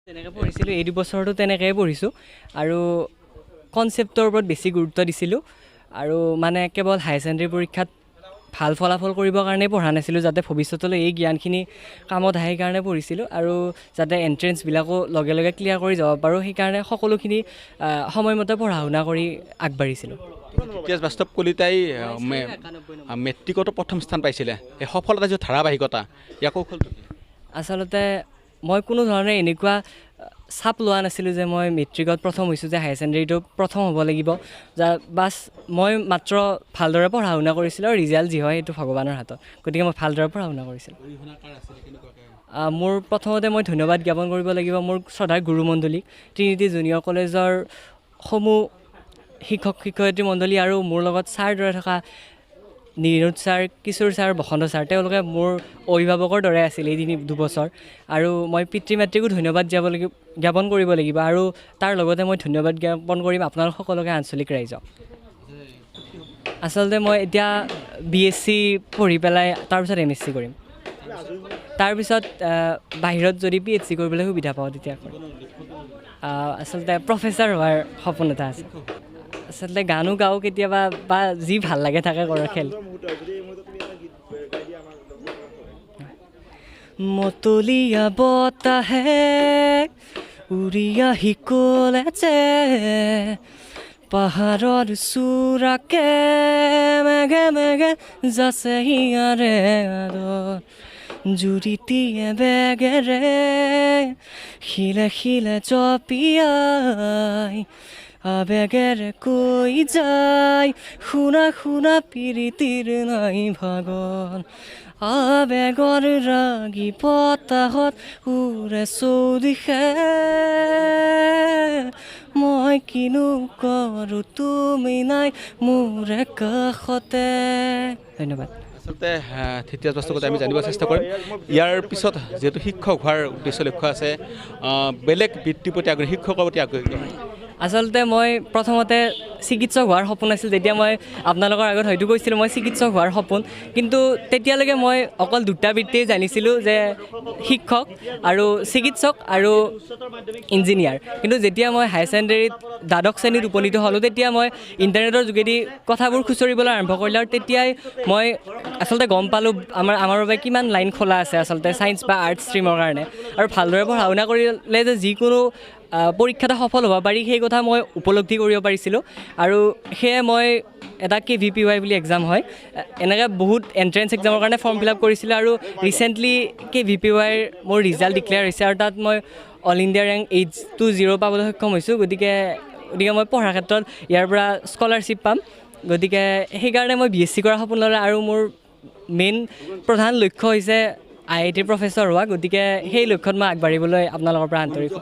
তেনেকৈ পঢ়িছিলোঁ, এই 2 বছৰতো তেনেকৈয়ে পঢ়িছোঁ আৰু কনচেপ্টৰ ওপৰত বেছি গুৰুত্ব দিছিলোঁ। আৰু মানে কেৱল হায়াৰ ছেকেণ্ডেৰী পৰীক্ষাত ভাল ফলাফল কৰিবৰ কাৰণেই পঢ়া নাছিলোঁ, যাতে ভৱিষ্যতলৈ এই জ্ঞানখিনি কামত আহে সেইকাৰণে পঢ়িছিলোঁ আৰু যাতে এণ্ট্ৰেঞ্চবিলাকো লগে লগে ক্লিয়াৰ কৰি যাব পাৰোঁ, সেইকাৰণে সকলোখিনি সময়মতে পঢ়া শুনা কৰি আগবাঢ়িছিলোঁ। ধীতিৰাজ বাস্তৱ কলিতাই মেট্ৰিকতো প্ৰথম স্থান পাইছিলে। এই সফলতা যিটো ধাৰাবাহিকতা, ইয়াৰ কৌশলটো কি? আচলতে মই কোনো ধৰণে এনেকুৱা চাপ লোৱা নাছিলোঁ যে মই মেট্ৰিকত প্ৰথম হৈছোঁ যে হায়াৰ ছেকেণ্ডেৰীটো প্ৰথম হ'ব লাগিব। বাছ, মই মাত্ৰ ভালদৰে পঢ়া শুনা কৰিছিলোঁ আৰু ৰিজাল্ট যি হয় সেইটো ভগৱানৰ হাতত। গতিকে মই ভালদৰে পঢ়া শুনা কৰিছিলোঁ। মোৰ প্ৰথমতে মই ধন্যবাদ জ্ঞাপন কৰিব লাগিব মোৰ শ্ৰদ্ধাৰ গুৰুমণ্ডলীক, ট্ৰিনিটি জুনিয়ৰ কলেজৰ সমূহ শিক্ষক শিক্ষয়িত্ৰী মণ্ডলী আৰু মোৰ লগত ছাৰ দৰে থকা নিৰোদ ছাৰ, কিশোৰ ছাৰ, বসন্ত ছাৰ। তেওঁলোকে মোৰ অভিভাৱকৰ দৰে আছিল এই তিনি 2 বছৰ। আৰু মই পিতৃ মাতৃকো ধন্যবাদ যাব লাগিব, জ্ঞাপন কৰিব লাগিব আৰু তাৰ লগতে মই ধন্যবাদ জ্ঞাপন কৰিম আপোনালোক সকলোকে, আঞ্চলিক ৰাইজক। আচলতে মই এতিয়া বিএছচি পঢ়ি পেলাই তাৰপিছত এমএছচি কৰিম। তাৰপিছত বাহিৰত যদি পিএইচডি কৰিবলৈ সুবিধা পাওঁ, তেতিয়া কৰিম। আচলতে প্ৰফেচাৰ হোৱাৰ সপোন এটা আছে। আচলতে গানো গাওঁ কেতিয়াবা বা যি ভাল লাগে তাকে কৰোঁ খেল। মতলীয়া বতাহে উৰি আহি ক'লে যে পাহাৰৰ চূড়াকে মেঘে মেঘে যাচে হিয়াৰে আদৰ। জুৰিটিয়ে বেগেৰে শিলে শিলে জপিয়াই আবেগেৰে কৈ যায়, শুনা শুনা, পিৰিতিৰ নাই ভাগৰ। আবেগৰ ৰাগি বতাহত উৰে চৌদিশে, মই কিনো কৰোঁ তুমি নাই মোৰে কাষতে। ধন্যবাদ। আচলতে ধীতিৰাজ বাস্তৱতে আমি জানিব চেষ্টা কৰিম, ইয়াৰ পিছত যিহেতু শিক্ষক হোৱাৰ উদ্দেশ্য লক্ষ্য আছে, বেলেগ বৃত্তিৰ প্ৰতি আগ্ৰহী, শিক্ষকৰ প্ৰতি আগ্ৰহী কিয়? আচলতে মই প্ৰথমতে চিকিৎসক হোৱাৰ সপোন আছিল। যেতিয়া মই আপোনালোকৰ আগত হয়তো কৈছিলোঁ মই চিকিৎসক হোৱাৰ সপোন, কিন্তু তেতিয়ালৈকে মই অকল দুটা বৃত্তিয়েই জানিছিলোঁ যে শিক্ষক আৰু চিকিৎসক আৰু ইঞ্জিনিয়াৰ। কিন্তু যেতিয়া মই হায়াৰ ছেকেণ্ডেৰীত দ্বাদশ শ্ৰেণীত উপনীত হ'লোঁ, তেতিয়া মই ইণ্টাৰনেটৰ যোগেদি কথাবোৰ খুচৰিবলৈ আৰম্ভ কৰিলোঁ আৰু তেতিয়াই মই আচলতে গম পালোঁ আমাৰ বাবে কিমান লাইন খোলা আছে আচলতে ছায়েন্স বা আৰ্টছ ষ্ট্ৰীমৰ কাৰণে। আৰু ভালদৰে পঢ়া শুনা কৰিলে যে যিকোনো পৰীক্ষাতে সফল হ'ব পাৰি, সেই কথা মই উপলব্ধি কৰিব পাৰিছিলোঁ। আৰু সেয়ে মই এটা কেভিপিৱাই বুলি এক্সাম হয়, এনেকৈ বহুত এণ্ট্ৰেঞ্চ এক্সামৰ কাৰণে ফৰ্ম ফিল আপ কৰিছিলোঁ আৰু ৰিচেণ্টলি কেভিপিৱাইৰ মোৰ ৰিজাল্ট ডিক্লেয়াৰ হৈছে আৰু তাত মই অল ইণ্ডিয়া ৰেংক 820 পাবলৈ সক্ষম হৈছোঁ। গতিকে মই পঢ়াৰ ক্ষেত্ৰত ইয়াৰ পৰা স্কলাৰশ্বিপ পাম। গতিকে সেইকাৰণে মই বিএছচি কৰাৰ সপোন ল'লে আৰু মোৰ মেইন প্ৰধান লক্ষ্য হৈছে আইআইটিৰ প্ৰফেচৰ হোৱা। গতিকে সেই লক্ষ্যত মই আগবাঢ়িবলৈ আপোনালোকৰ পৰা আন্তৰিক।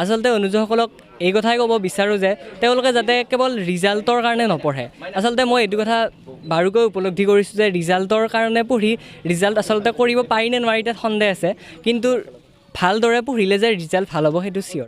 আচলতে অনুজসকলক এই কথাই ক'ব বিচাৰোঁ যে তেওঁলোকে যাতে কেৱল ৰিজাল্টৰ কাৰণে নপঢ়ে। আচলতে মই এইটো কথা বাৰুকৈ উপলব্ধি কৰিছোঁ যে ৰিজাল্টৰ কাৰণে পঢ়ি ৰিজাল্ট আচলতে কৰিব পাৰি নে নোৱাৰি তাত সন্দেহ আছে, কিন্তু ভালদৰে পঢ়িলে যে ৰিজাল্ট ভাল হ'ব, সেইটো চিয়'ৰ।